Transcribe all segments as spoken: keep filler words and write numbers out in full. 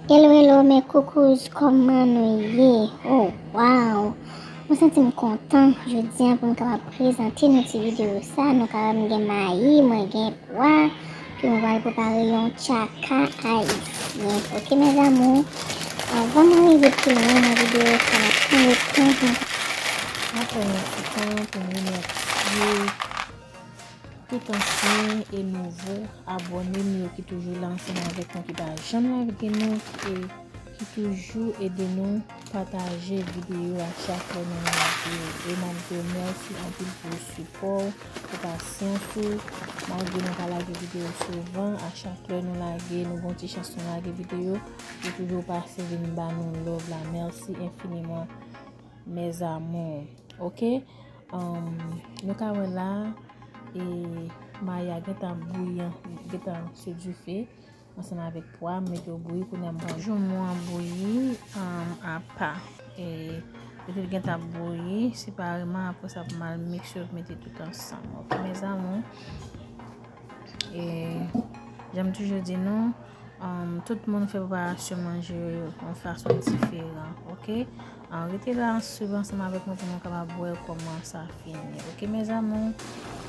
Hello, hello, mes coucous, kòman nou ye? Oh, wow! Mwen santi m kontan jodi a pou m kapab prezante nou ti videyo sa. Nou ka wè m gen mayi, mwen gen pwa, ke mwen pral prepare yon tchaka ayisyen. Ok, mes amours? Anvan mwen rive pi lwen nan videyo sa, n ap pran le tan pou m N ap pran yon ti tan pou n remèsye tout ansyen e nouvo abòne nou yo ki toujou la ansanm avèk nou, ki pa janm lage nou, e ki toujou ede nou pataje videyo a chak lè nou lage yo. E n ap di w mèsi anpil pou sipò w, pou pasyans ou. Malgre nou pa lage videyo souvan, a chak lè nou lage, nou gon ti chans nou lage videyo, ou toujou pase vin ba nou love la. Mèsi enfiniman, mes amours. Ok? Um, nou ka wè la, e mayi a gentan bouyi, gentan se dife ansanm avèk pwa, m mete yo bouyi, kounye a m pral joumon an bouyi, um, apa. E mete l gentan bouyi separeman, apre sa pou m al mikse yo, mete tout ansanm. Ok, mes amours? E jan m toujou di nou, um, tout moun fè preparasyon manje yo yon fason diferan, ok? Ah, rete la, swiv ansanm avèk mwen pou nou kapab wè kòman sa fini. Ok, mes amours?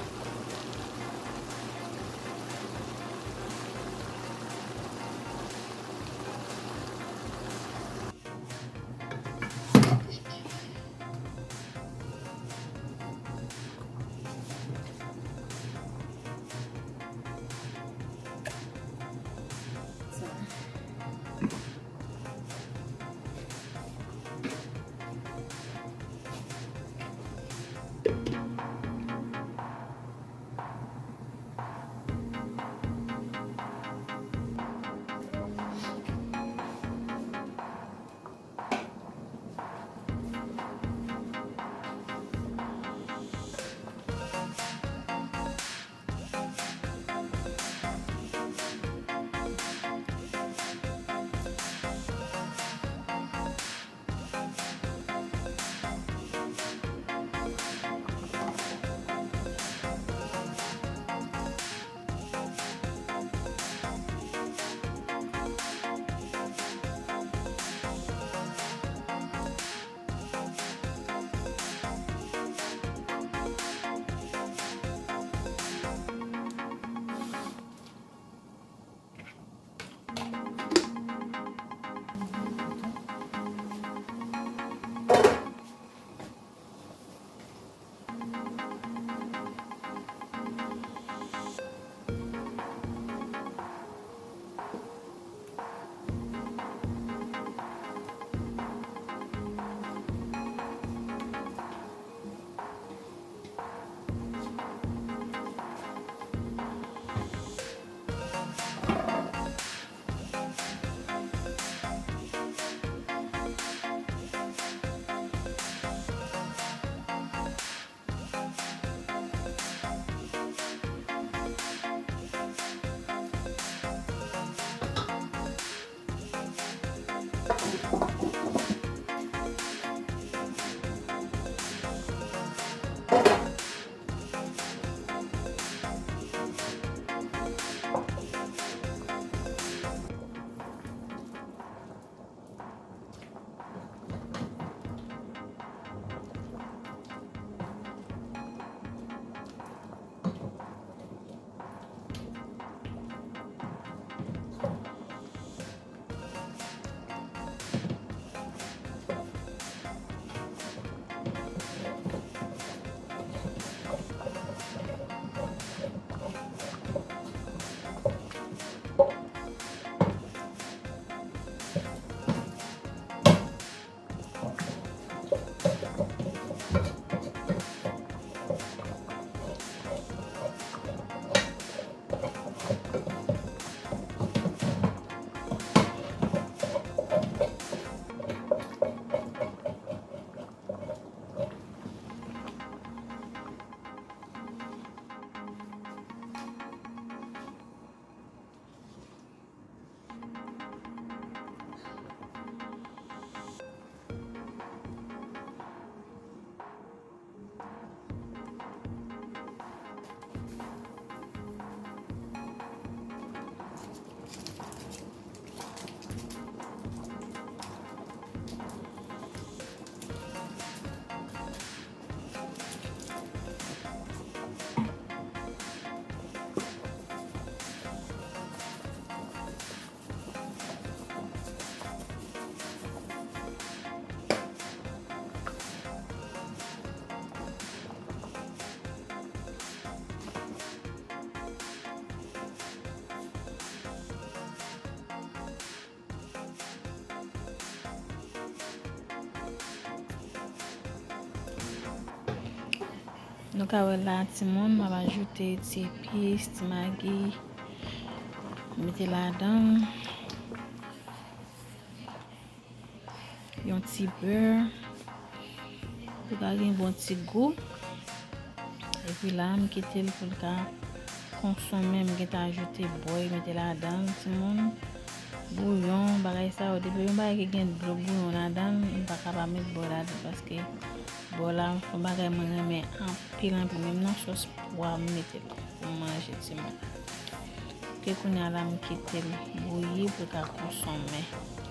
Nou ka wè la, timoun, m ap ajoute ti epis, ti magi, mete ladan l. Yon ti bè. Pou ka gen bon ti gou. Epi la, m kite l pou l ka konsonmen. M gentan ajoute bò, mete ladan l, timoun. Bouyon, bagay sa yo. Depi yon bagay ki gen dlo bouyon ladan l, m pa ka pa met bò ladan paske bò la, se yon bagay mwen renmen anpil, anpil. Menm nan sòs pwa, m mete l pou m manje, timoun. Ke kounye a la, m kite l bouyi pou l ka konsonmen.